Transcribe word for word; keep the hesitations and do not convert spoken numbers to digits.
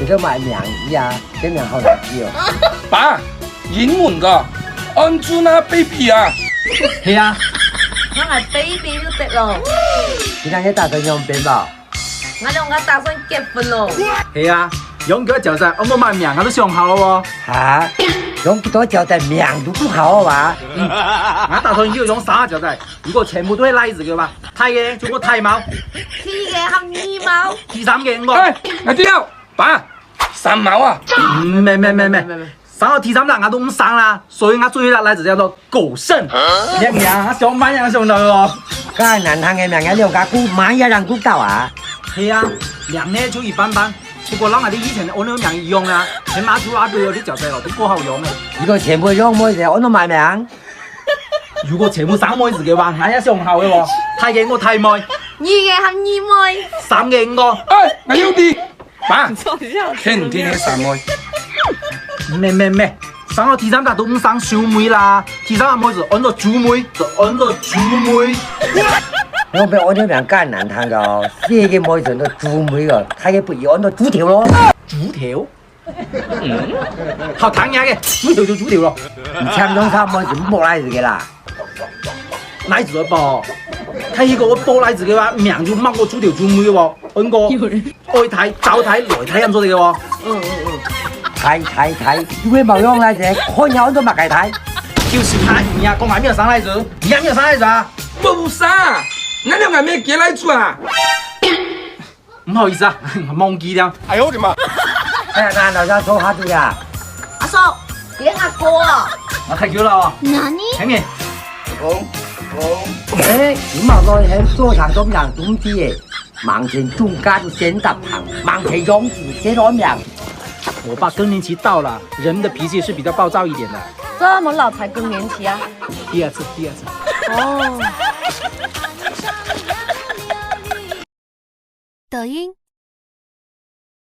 你都買名醫啊，這名好難記哦。爸，英文个，Anjuna baby啊。係啊，𠊎个baby就得咯。你兩个打算養baby無？𠊎兩个打算結婚咯。係啊，養幾多仔，𠊎都買名，𠊎都想好了哦。哈？養幾多仔名都不好啊？嗯，𠊎打算要養三隻仔，如果全部都係倈仔个話，大个就係大貓，第二个喊二貓，第三个係我。哎，那就要爸，三貓啊！嗯，咩咩咩咩，生到第三隻，𠊎都毋生啦，所以𠊎最尾个倈仔叫做狗剩。你啊，想買也想到哦。該難聽个名，𠊎兩家顧，買也讓顧到啊。係啊，名呢就一般般，不過摎𠊎兜以前安个名一樣啊，起碼豬阿哥有啲角色咯，都過好養个。如果全部養妹仔，安到麼名？ 如果全部生妹仔个話，𠊎也想好个哦。大个係大妹，二个喊二妹，三个係我。哎，𠊎有知，爸，肯定係三妹。咩咩咩，生到第三隻都毋生小妹啦，第三隻妹仔安到豬妹，就安到豬妹。你毋好安到名恁難聽个哦，細个妹仔安到豬妹哦，大个不如安到豬頭咯。豬頭？ 嗯，好聽你个，豬頭就豬頭咯。你請用啥物事剝倈仔个啦？倈仔愛剝，大个愛剝倈仔个話，名就莫過豬頭豬妹哦，安過愛大、早大、來大喊做得个哦。嗯嗯嗯。大大大，又會無用倈仔，看你安到麼个大。就是怕你啊，講𠊎無生倈仔，你也無生倈仔啊？無生，𠊎兩个無結倈仔啊？ 毋好意思啊，忘記了。哎呦我的媽！哎呀，那老家坐下去呀。阿叔，你阿哥啊？啊，太久了哦。哪裡？聽你。公公。哎，你莫來喊做長工人東西耶，忙前種家就先搭棚，忙前養子先安命。我爸更年期到了，人的脾气是比较暴躁一點的。這麼老才更年期啊？第二次，第二次。哦。抖音。